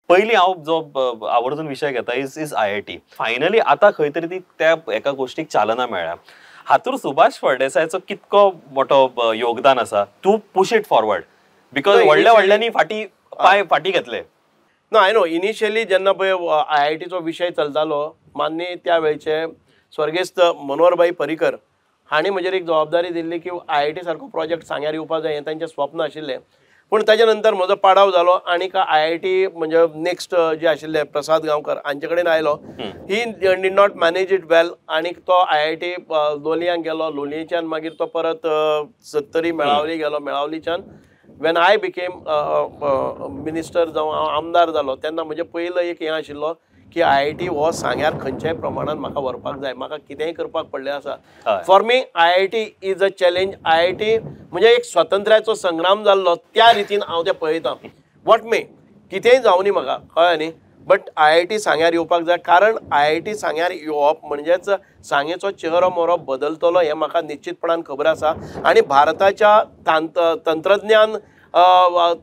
पयलीं हांव जो आवर्जून विशय घेता is IIT. Finally आतां खंय तरी ती त्या एका गोश्टीक चालना मेळ्ळ्या. हातूर सुभाष फळदेसायाचो कितको मोठो योगदान आसा to push it forward, because व्हडल्या व्हडल्यांनी फाटी पांय फाटी घेतले. ना, I know initially जेन्ना पळय आयआयटीचो विशय चलतालो, मान्य त्या वेळचे स्वर्गेस्त मनोहरभाई पर्रीकर हांणी म्हजेर एक जबाबदारी दिल्ली की आयआयटी सारको प्रोजेक्ट सांग्यार येवपाक जाय, हें तांचें स्वप्न आशिल्लें. पूण ताच्या नंतर म्हजो पाडाव जालो आनी आयआयटी म्हणजे नेक्स्ट जे आशिल्ले प्रसाद गांवकर हांचे कडेन आयलो. He did not manage it well आनी तो आयआयटी लोलयांक गेलो, लोलयेच्यान मागीर तो परत सत्तरी मेळावली गेलो. मेळावलीच्यान when I became minister जावं हांव आमदार जालो तेन्ना म्हजें पयलो एक हें आशिल्लो की आयआयटी हो सांग्यार खंयच्याय प्रमाणान म्हाका व्हरपाक जाय, म्हाका कितेंय करपाक पडलें आसा. For me IIT is a challenge. IIT म्हणजे एक स्वातंत्र्याचो संग्राम जाल्लो त्या रितीन हांव तें पळयतां. What मे कितेंय जावं न्ही म्हाका, कळ्ळें न्ही, बट आयआयटी सांग्यार येवपाक जाय, कारण आयआयटी सांग्यार येवप म्हणजेच सांगेचो चेहरो मोरो बदलतलो हें म्हाका निश्चितपणान खबर आसा. आनी भारताच्या तंत्रज्ञान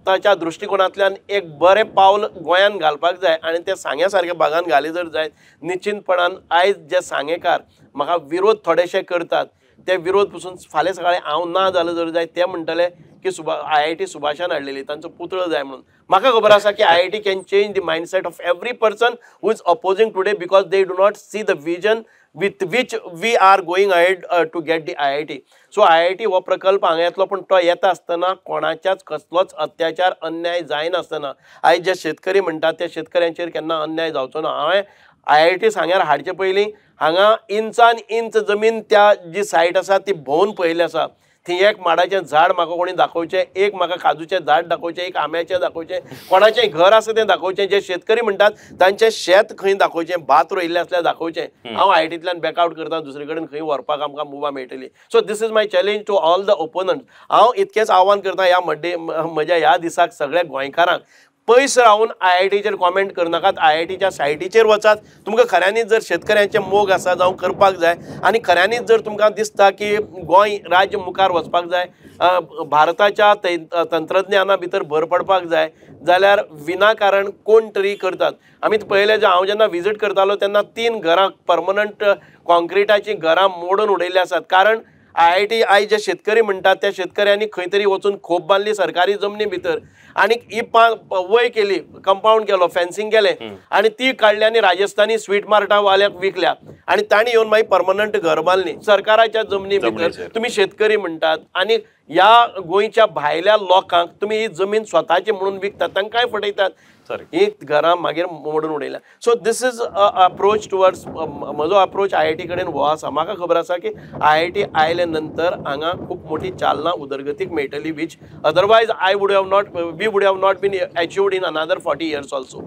ताच्या दृश्टिकोनांतल्यान एक बरें पावल गोंयान घालपाक जाय आनी तें सांग्या सारक्या भागान घाली जर जायत, निश्चितपणान आयज जे सांगेकार म्हाका विरोध थोडेशे करतात ते विरोध पसून फाल्यां सकाळीं हांव ना जालो जर जायत ते म्हणटले की आयआयटी सुभाषान हाडलेली, तांचो पुतळो जाय म्हणून. म्हाका खबर आसा की IIT can change the mindset of every person who is opposing today, because they do not see the vision with which we are going ahead to get the IIT. So IIT हो प्रकल्प हांगा येतलो, पूण तो येता आसतना कोणाच्याच कसलोच अत्याचार अन्याय जायनासतना, आयज जे शेतकरी म्हणटात त्या शेतकऱ्यांचेर केन्ना अन्याय जावचो ना. हांवें आयआयटी सांग्यार हाडचे पयलीं हांगा इंचान इंच जमीन त्या जी सायट आसा ती भोंवन पळयल्ली आसा. थंय एक माडाचें झाड म्हाका कोणी दाखोवचें, एक म्हाका काजूचें झाड दाखोवचें, एक आंब्याचें दाखोवचें, कोणाचें घर आसा तें दाखोवचें, जे शेतकरी म्हणटात तांचें शेत खंय दाखोवचें, भात रोयिल्लें आसल्यार दाखोवचें. हांव आयआयटींतल्यान बॅकआवट करता, दुसरे कडेन खंय व्हरपाक आमकां मुभा मेळटली. So this is my challenge to all the opponent. हांव इतकेंच आव्हान करता ह्या म्हज्या ह्या दिसाक सगळ्या गोंयकारांक, पयस रावन आयआयटीचेर कॉमेंट करनाकात, आयआयटीच्या सायटीचेर वचात. तुमकां खऱ्यांनीच जर शेतकऱ्यांचे मोग आसा जावं करपाक जाय आनी खऱ्यांनीच जर तुमकां दिसता की गोंय राज्य मुखार वचपाक जाय, भारताच्या तंत्रज्ञाना भितर भर पडपाक जाय, जाल्यार विनाकारण कोण तरी करतात. आमी पळयलें, हांव जेन्ना विजीट करतालो तेन्ना 3 घरां परमनंट कॉन्क्रिटाचीं घरां मोडून उडयल्लीं आसात, कारण आयआयटी आयज जे शेतकरी म्हणटात त्या शेतकऱ्यांनी खंय तरी वचून खोप बांदली सरकारी जमनी भितर आनी ही वय केली, कंपावंड केलो, फेन्सिंग केलें आनी ती काडली आनी राजस्थानी स्वीट मार्टा वाल्याक विकल्या आनी तांणी येवन मागीर परमनंट घर बांदली सरकाराच्या जमनी भितर. तुमी शेतकरी म्हणटात आनी ह्या गोंयच्या भायल्या लोकांक तुमी ही जमीन स्वताची म्हणून विकतात, तांकांय फटयतात, ही घरां मागीर मोडून उडयल्या. So this is approach towards म्हजो अप्रोच आयआयटी कडेन हो आसा. म्हाका खबर आसा की आयआयटी आयले नंतर हांगा खूब मोठी चालना उदरगतीक मेळटली, which otherwise I would have not, we would have not been achieved in another 40 years also.